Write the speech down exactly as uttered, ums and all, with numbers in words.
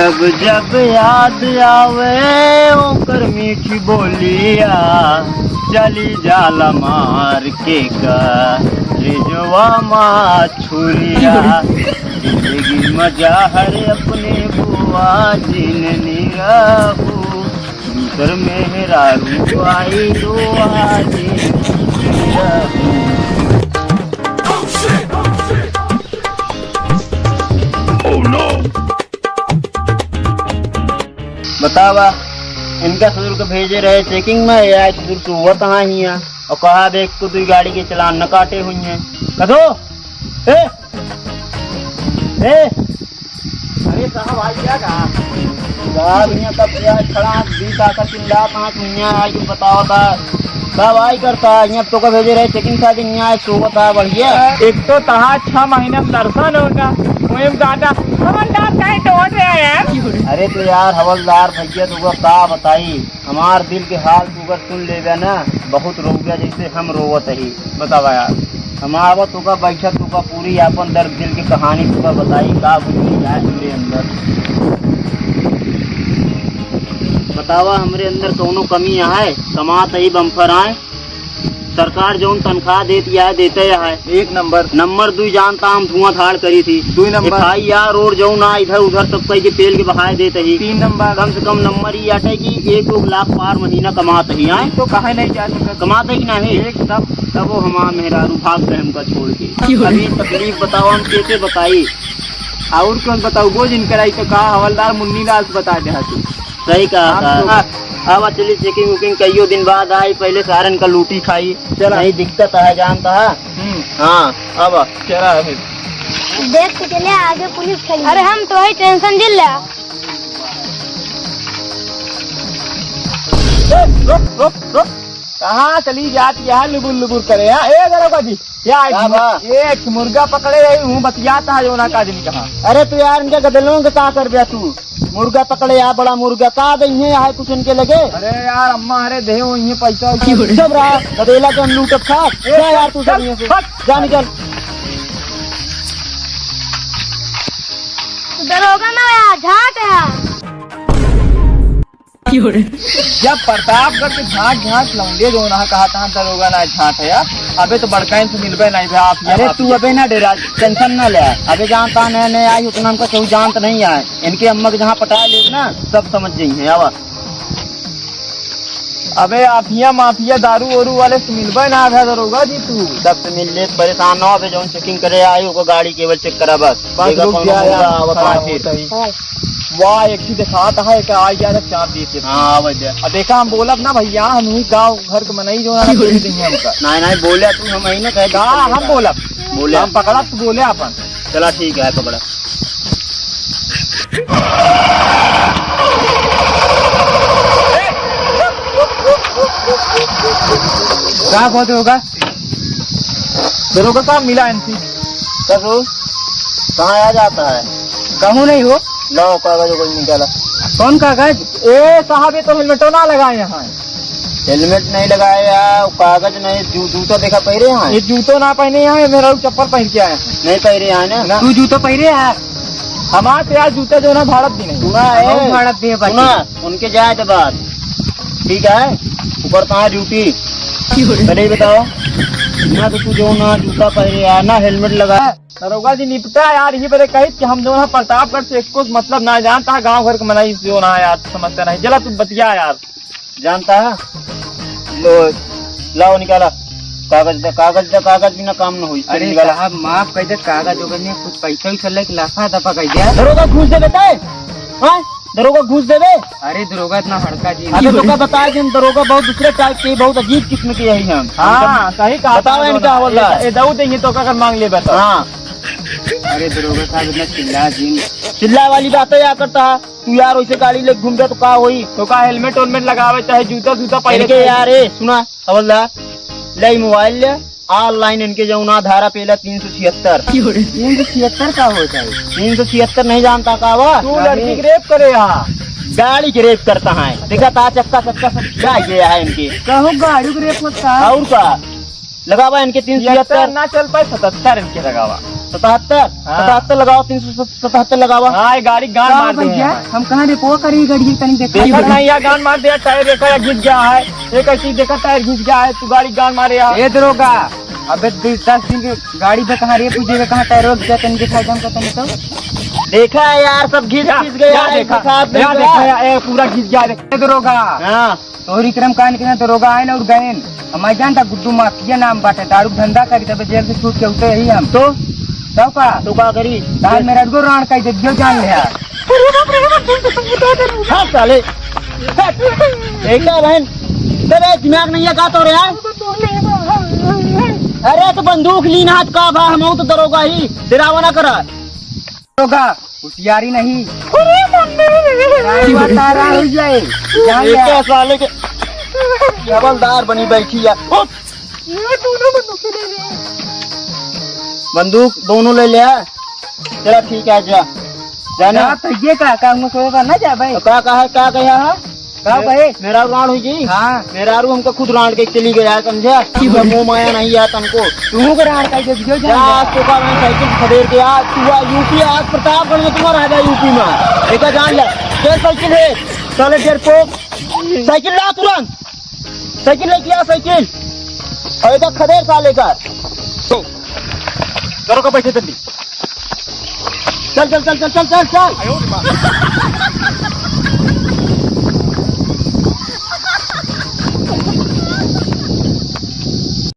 जब जब याद आवे ओकर मीठी बोलिया, चली जाला मार के करेजवा मा छुरिया। जिंदगी मजा हर अपने बुआ जिन निराहू, दूसर मेहरारू आई रोआ जिन निराहू। बतावा, इनका ससुर को भेजे रहे चेकिंग में, या ससुर को हुआ कहाँ ही है? और कहा बे, एक को दुई गाड़ी के चालान न काटे हुई हैं। कथो? ए? ए? अरे साहब, आ गया का? साहब, यहाँ कब से आज खड़ा है, बीस आकर चिल्ला पाँच महीना आज बतावा था। कब आई करता है? यहाँ तो का भेजे रहे चेकिंग का दिन, यहाँ एक सोवत है बढ़िया। एक तो तहा छह महीना में दर्शन होगा, वही में गाता, "हवलदार काहे डोल रहे हैं यार?" अरे तो यार हवलदार भैया, तुका का बताई, हमार दिल के हाल तू अगर सुन लेबे ना, बहुत रोबे जैसे हम रोवत ही। बतावा यार। हम आवत होगा, बैठत होगा, पूरी आपन दर्द दिल की कहानी तुका बताई, का गुजरी जाए हमरे अंदर। बतावा, हमरे अंदर कौनो कमी है? कमात ही बम्फर आए, सरकार जौन तनख्वाह देत या देते है। एक नंबर। नंबर दुई जानता हम धुआं धाड़ करी थी। दुई नंबर। एफ आई आर रोड जौन आ इधर उधर सब कह के पेल के बहाए देते ही। तीन नंबर। कम से कम नंबर ई आटे कि एक दो लाख पार महीना कमात ही आए। तो काहे नहीं जा सकत? कमात ही नहीं। एकदम। तब वो हमार मेहरारू भाग गए हमका छोड़ के। क्यों? अभी तकलीफ बताओ हम कैसे बताई? और कौन बताऊ, वो जिन कराई तो कहा हवलदार मुन्नी लाल से बता दे तू। सही कहा हम था। तो अब चली चेकिंग वेकिंग कईयो दिन बाद आई, पहले सारन का लूटी खाई। चला। नहीं दिक्कत है, जानता है। हम्म। हाँ, अब चला फिर। देख के चले, आगे पुलिस खड़ी। अरे हम तो वही टेंशन दिल ले। ए, रुक, रुक, रुक। कहाँ चली जात यह लुबुर लुबुर करे, हाँ? ए, दरोगा जी, क्या का बा? एक मुर्गा पकड़े आई हूँ, बतियाता है जो ना का दिन कहाँ। अरे तू यार, इनके गदलों के का कर दिया तू? मुर्गा पकड़े आ, बड़ा मुर्गा का दइहे, आए कुछ इनके लगे? अरे यार, अम्मा, अरे दे, वो इन्हें पैसा वैसा। चुप रहा, गदेला के हम लूटत खा। ए, जा यार, तू सब चल, यहाँ से। हट। जा, निकल। दरोगा ना यार, झाट है यार। जब प्रतापगढ़ के झाट, झाट लौंडे जो ना कहा था, दरोगा ना झाट है यार। अबे तो बड़का इनसे मिलबे नहीं भे, आप अरे आप तू अबे ना डेरा, टेंशन ना ले। अबे जानता नहीं, नहीं आई उतना हमका केहू जानत नहीं आए। इनके अम्मा के जहाँ पटाए ले ना, सब समझ जाई है। आवा। अबे आफिया माफिया दारू ओरू वाले से मिलबे ना भे दरोगा जी तू। सबसे मिल ले, परेशान ना हो। अबे जौन चेकिंग करे आई, ओको गाड़ी केवल चेक करा बस। बस देखा रुक कौन जा होगा, यार, आवा खड़ा कहाँ फिर। होता ही। वाह, एक ही दिखात है, एक आ गया था चाप दी थी। हाँ, आवा दे। अब देखा हम बोलब ना भैया, हम ही गाँव घर के मनई जो ना, बोल देंगे हमका। नहीं, नहीं, बोले तू, हम ही ना कहे का हम बोलब? बोले। हम पकड़ा तो बोले अपन। चला ठीक है, पकड़ा। का बात होगा? दरोगा साहब, मिला एनसी। कब हो? कहाँ आ जाता है? कहूँ नहीं हो। लाओ कागज वगैरह निकाला। कौन कागज? ए साहब, ये तो हेलमेटो ना लगाए हैं। हेलमेट नहीं लगाए हैं, कागज नहीं, जू-, जूता देखा पहरे हैं। ये जूतो ना पहने हैं, मेरा चप्पल पहन के आए हैं। नहीं पहरे हैं ना? ना। तू जूतो पहरे है? हमार तो यार जूता जो ना भारत भी नहीं। सुना है? हम भारत भी है बाकी। सुना, उनके जाए तो बात। ठीक है? ऊपर कहाँ ड्यूटी? पहले ही बताओ। ना तो तू जो ना जूता पहरे है, ना हेलमेट लगा। दरोगा जी निपटा यार, ये बरे कहित कि हम जो है प्रतापगढ़ से एको मतलब ना जानता है, गाँव घर के मनई जो ना यार समझता नहीं। चला तू बतिया यार। जानता है? लो, लाओ निकाला। कागज दा, कागज दा, कागज बिना काम न होई। अरे निकाला। साहब, माफ कर दे, कागज ओगज नहीं, कुछ पैसा वैसा लेके लाफा दफा कर दिया। दरोगा घूस देबे तय? हाँ? दरोगा घूस देबे? अरे दरोगा इतना हड़का जी। अबे तो का बताए कि हम दरोगा बहुत दूसरे टाइप के, बहुत अजीब किस्म के यही हम। हाँ, सही कहा बताओ तुमने इनका दरोगा। हवलदार। ए, ए, दऊ देंगे तो का कर मांग ले बता। हाँ। अरे दरोगा साहब इतना चिल्ला जी। चिल्ला वाली बातें या करता है? तू यार वैसे गाड़ी लेके घूम जा तो का होई? तो का हेलमेट वेलमेट लगावे चाहे जूता जूता पहने इनके चाहे यार, ए, सुना हवलदार, ले ई मोबाइल ले, ऑनलाइन इनके जौना धारा पेला तीन सौ छिहत्तर। तीन सौ छिहत्तर का होता है? तीन सौ छिहत्तर नहीं जानता का वा? तू लड़की के रेप करे हा। गाड़ी के रेप करता है, देखा था चक्का चक्का सब छिला गया है इनके। कहूँ गाड़ी के रेप होता है? और का? लगावा इनके तीन सौ छिहत्तर। छिहत्तर ना चल पाए, सतहत्तर इनके लगावा। सतहत्तर? हाँ। सतहत्तर लगावा, तीन सौ सतहत्तर लगावा। हाँ, ये गाड़ी गान का मार दे भैया, यार। हम कहाँ रे पोआ करी गाड़ी, तनी देखा देखा यार। नहीं यार, गान मार दे यार, टायर देखा यार, घिस गया है। ये कैसी देखा, टायर घिस गया है, तू गाड़ी गान मारे यार। ए दरोगा, अबे दस, दस दिन के गाड़ी पे कहाँ रे पूछे, कहाँ टायर घिस गया, तनी देखा, एकदम का तनी तो। देखा है यार, सब घिस, या, घिस गया या है, देखा, हिसाब नहीं या गया। देखा यार, ए, पूरा घिस गया है। ए दरोगा। हाँ। तोहरी क्रम कान के ना दरोगा आइन और गइन। हम आई जानता गुड्डू माफिया नाम बाटे, दारू धंधा करी तबे जेल से छूट के उठे ही हम। तो? तब का? तो का करी? तार मेरा को राण कह दे, जो जान ले। हाँ, साले। हट। देखा बहन, तेरे दिमाग नहीं है का तो रे? अरे तो बंदूक लीन हाथ का भा, हम तो दरोगा ही, डरावा ना करा। दरोगा, होशियारी नहीं। अरे मम्मी। नहीं बता रहा हो जाए। जान ले। एक साले के हवलदार बनी बैठी है। उठ। ये दोनों बंदूक ले ले। बंदूक दोनों ले ले। चला ठीक है, जा। जाना। जा, तो ये का, का, हम सोए बा, ना जा भाई। तो का कहा, का कहा है? का भाई? मेरा रांड हुई जी। हाँ। मेहरारू हमका खुद रांड के चली गया है, समझा? की बोली? मोह माया नहीं है तनको। तू को रांड का जो जो जा, जान। आज तो का मैं साइकिल खदेड़ के आज तू आ यूपी, आज प्रतापगढ़ में तुम्हारा राजा यूपी में। एका जान ले। चल साइकिल है। चले डेढ़ पो। साइकिल ला तुरंत। साइकिल लेके आ, साइकिल। और एका खदेड़ साले का। दरोगा बैठे जल्दी। चल, चल, चल, चल, चल, चल, चल।